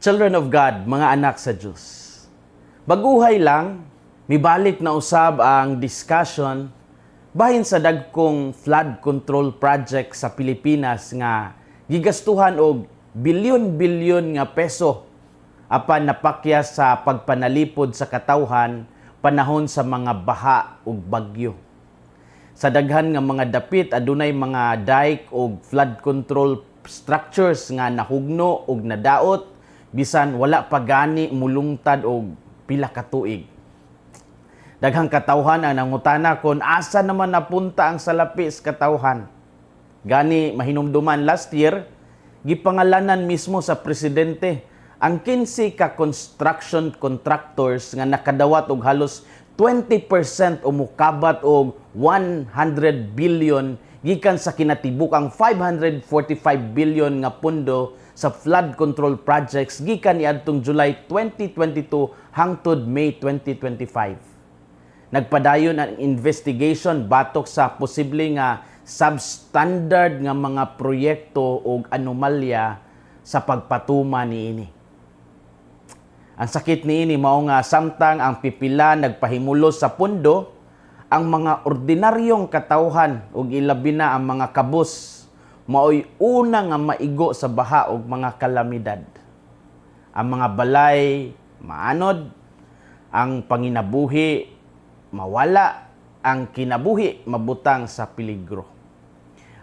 Children of God, mga anak sa Diyos. Baguhay lang, mibalik na usab ang discussion bahin sa dagkong flood control project sa Pilipinas nga gigastuhan og bilyon-bilyon nga peso apan napakyas sa pagpanalipod sa katawhan panahon sa mga baha ug bagyo. Sa daghan nga mga dapit, adunay mga dike ug flood control structures nga nahugno ug nadaot bisan wala pa gani mulungtad og pila ka tuig. Daghang katawhan ang nangutana kon asa naman napunta ang salapi sa katawhan. Gani mahinumduman, last year, gipangalanan mismo sa presidente ang 15 ka construction contractors nga nakadawat og halos 20% o mukabat og 100 billion gikan sa kinatibukang 545 billion nga pundo sa flood control projects gikan niadtong July 2022 hangtod May 2025. Nagpadayon ang investigation batok sa posible nga substandard nga mga proyekto ug anomalya sa pagpatuma niini. Ang sakit niini mao nga samtang ang pipila nagpahimulos sa pundo, ang mga ordinaryong katawhan ug ilabi na ang mga kabus maoy una nga maigo sa baha ug mga kalamidad. Ang mga balay maanod, ang panginabuhi mawala, ang kinabuhi mabutang sa peligro.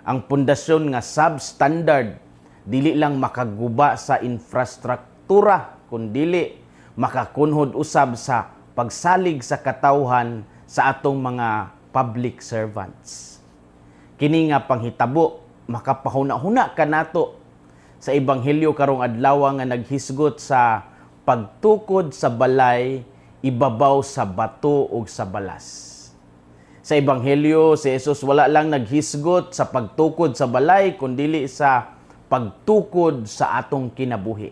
Ang pundasyon nga substandard dili lang makaguba sa infrastruktura kundili makakunhod usab sa pagsalig sa katawhan sa atong mga public servants. Kini nga panghitabo makapahuna-huna kanato sa ebanghelyo karong adlaw nga naghisgot sa pagtukod sa balay ibabaw sa bato ug sa balas. Sa ebanghelyo, si Jesus wala lang naghisgot sa pagtukod sa balay kundili sa pagtukod sa atong kinabuhi.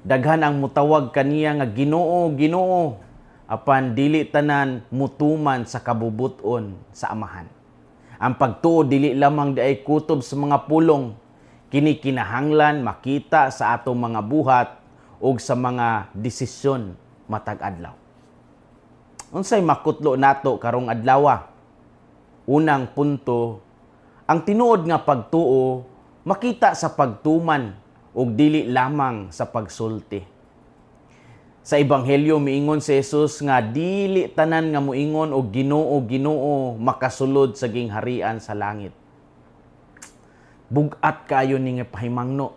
Daghan ang mutawag kaniya nga "Ginoo, Ginoo," apan dili tanan mutuman sa kabubut-on sa Amahan. Ang pagtuo dili lamang diay kutob sa mga pulong, kini kinahanglan makita sa atong mga buhat ug sa mga desisyon matag adlaw. Unsay makutlo nato karong adlaw? Unang punto, ang tinuod nga pagtuo makita sa pagtuman ug dili lamang sa pagsulti. Sa ebanghelyo, miingon si Jesus nga dili tanan nga moingon og "Ginoo, Ginoo" makasulod sa gingharian sa langit. Bug-at kaayo ni nga pahimangno.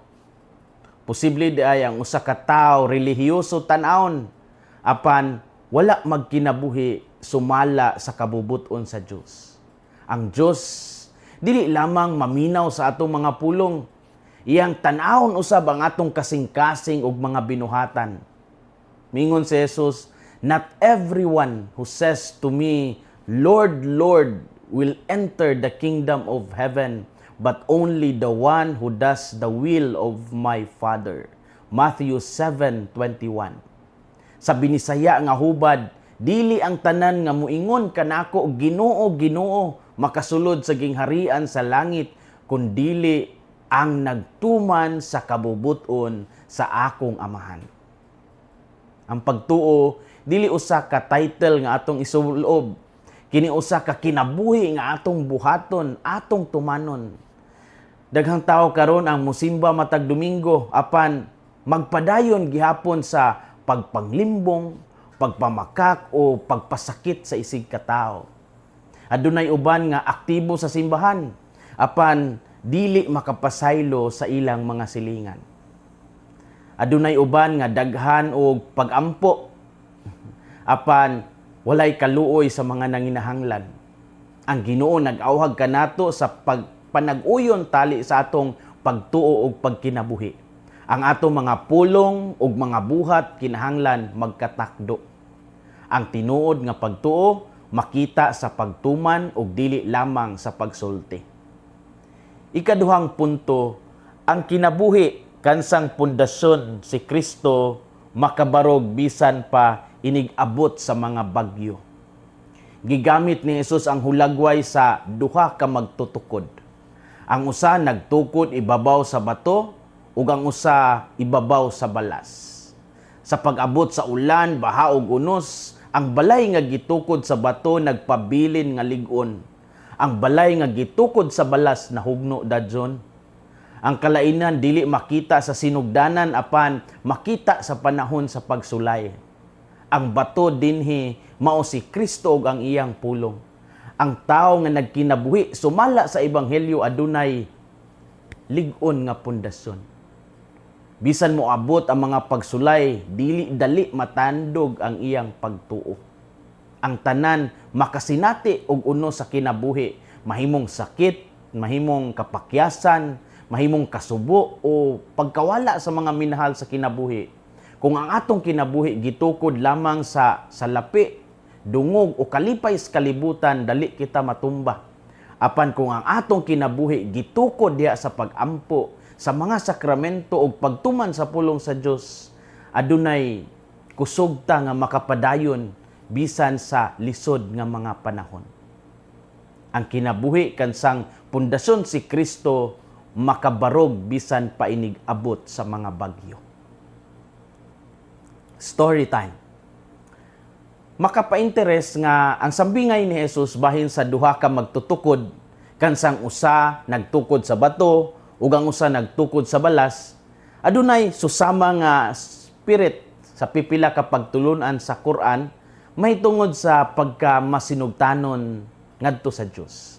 Posible diay ang usa ka tawo relihiyoso tan-awon apan wala magkinabuhi sumala sa kabubut-on sa Dios. Ang Dios dili lamang maminaw sa atong mga pulong, iyang tan-awon usab ang atong kasing-kasing ug mga binuhatan. Mingon si Jesus, "Not everyone who says to me, 'Lord, Lord,' will enter the kingdom of heaven, but only the one who does the will of my Father." Matthew 7:21. Sa Binisaya nga hubad, dili ang tanan nga muingon kanako "Ginoo, Ginoo" makasulod sa gingharian sa langit, kundili ang nagtuman sa kabubut-on sa akong Amahan. Ang pagtuo dili usa ka title nga atong isulob. Kini usa ka kinabuhi nga atong buhaton, atong tumanon. Daghang tao karon ang musimba matag Domingo apan magpadayon gihapon sa pagpanglimbong, pagpamakak o pagpasakit sa isig katao. Adunay uban nga aktibo sa simbahan apan dili makapasaylo sa ilang mga silingan. Adunay uban nga daghan og pagampo apan walay kaluoy sa mga nanginahanglan. Ang Ginoo nag-awhag kanato sa pagpanag-uyon tali sa atong pagtuo ug pagkinabuhi. Ang atong mga pulong ug mga buhat kinahanglan magkatakdo. Ang tinuod nga pagtuo makita sa pagtuman ug dili lamang sa pagsulti. Ikaduhang punto, ang kinabuhi kansang pundasyon si Kristo makabarog bisan pa inig-abot sa mga bagyo. Gigamit ni Jesus ang hulagway sa duha ka magtutukod. Ang usa nagtukod ibabaw sa bato. ug ang usa ibabaw sa balas. Sa pag-abot sa ulan, baha ug unos, ang balay nga gitukod sa bato nagpabilin nga lig-on. Ang balay nga gitukod sa balas nahugno dadyon. Ang kalainan dili makita sa sinugdanan apan makita sa panahon sa pagsulay. Ang bato dinhi mao si Kristo ug ang iyang pulong. Ang tawo nga nagkinabuhi sumala sa ebanghelyo adunay lig-on nga pundasyon. Bisan moabot ang mga pagsulay, dili dali matandog ang iyang pagtuo. Ang tanan makasinati og uno sa kinabuhi, mahimong sakit, mahimong kapakyasan, mahimong kasubo o pagkawala sa mga minahal sa kinabuhi. Kung ang atong kinabuhi gitukod lamang sa salapi, dungog o kalipay sa kalibutan, dali kita matumba. Apan kung ang atong kinabuhi gitukod diha sa pagampo sa mga sakramento ug pagtuman sa pulong sa Dios, adunay kusog ta nga makapadayon bisan sa lisod nga mga panahon. Ang kinabuhi kansang pundasyon si Kristo makabarog bisan painig abot sa mga bagyo. Story time. Makapainteres nga ang sambingay ni Jesus bahin sa duha ka magtutukod, kansang usa nagtukod sa bato ug ang usa nagtukod sa balas, adunay susama nga spirit sa pipila ka pagtulunan sa Quran mahitungod sa pagka masinugtanon ngadto sa Dios.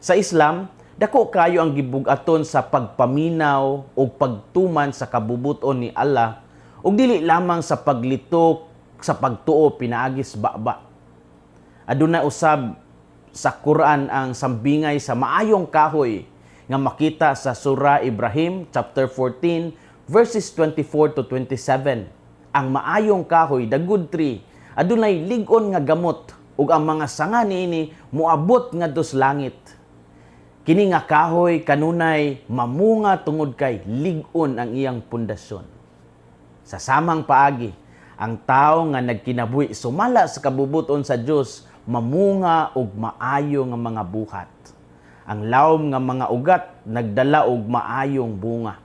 Sa Islam, dako kayo ang gibug-aton sa pagpaminaw o pagtuman sa kabubuton ni Allah ug dili lamang sa paglitok sa pagtuo pinaagis baba. Aduna usab sa Quran ang sambingay sa maayong kahoy nga makita sa Surah Ibrahim chapter 14 verses 24 to 27. Ang maayong kahoy, the good tree, adunay lig-on nga gamot ug ang mga sanga niini moabot ngadto sa langit. Kini nga kahoy kanunay mamunga tungod kay lig-on ang iyang pundasyon. Sa samang paagi, ang tao nga nagkinabuhi sumala sa kabubuton sa Dios mamunga og maayo nga mga buhat. Ang lawom nga mga ugat nagdala og maayong bunga.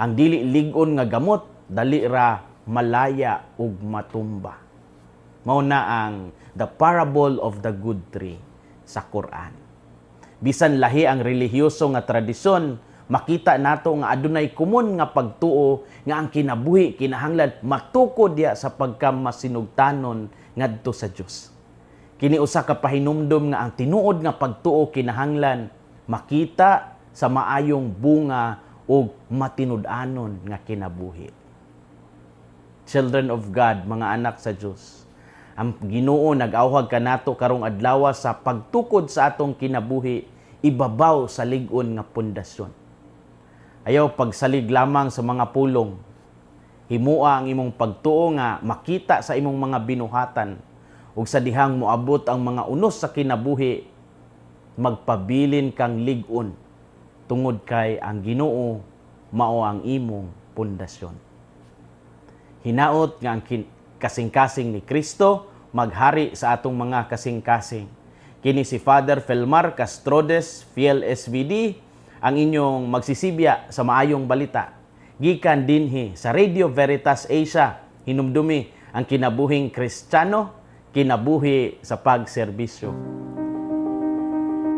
Ang dili lig-on nga gamot dali ra malaya ug matumba. Mao na ang the parable of the good tree sa Quran. Bisan lahi ang relihiyoso nga tradisyon, makita nato nga adunay komon nga pagtuo nga ang kinabuhi kinahanglan matukod diha sa pagkamasinugtanon ngadto sa Dios. Kini usa ka pahinumdom nga ang tinuod nga pagtuo kinahanglan makita sa maayong bunga ug matinud-anon nga kinabuhi. Children of God, mga anak sa Dios. Ang Ginoo nag-awhag kanato karong adlaw sa pagtukod sa atong kinabuhi ibabaw sa lig-on nga pundasyon. Ayaw pagsalig lamang sa mga pulong. Himua ang imong pagtuo nga makita sa imong mga binuhatan ug sa dihang moabot ang mga unos sa kinabuhi, magpabilin kang lig-on tungod kay ang Ginoo mao ang imong pundasyon. Hinaot nga ang kasing-kasing ni Kristo maghari sa atong mga kasing-kasing. Kini si Father Felmar Castrodes, Fiel SVD, ang inyong magsisibya sa maayong balita. Gikan dinhi sa Radio Veritas Asia, hinumdumi ang kinabuhing Kristiyano, kinabuhi sa pagserbisyo.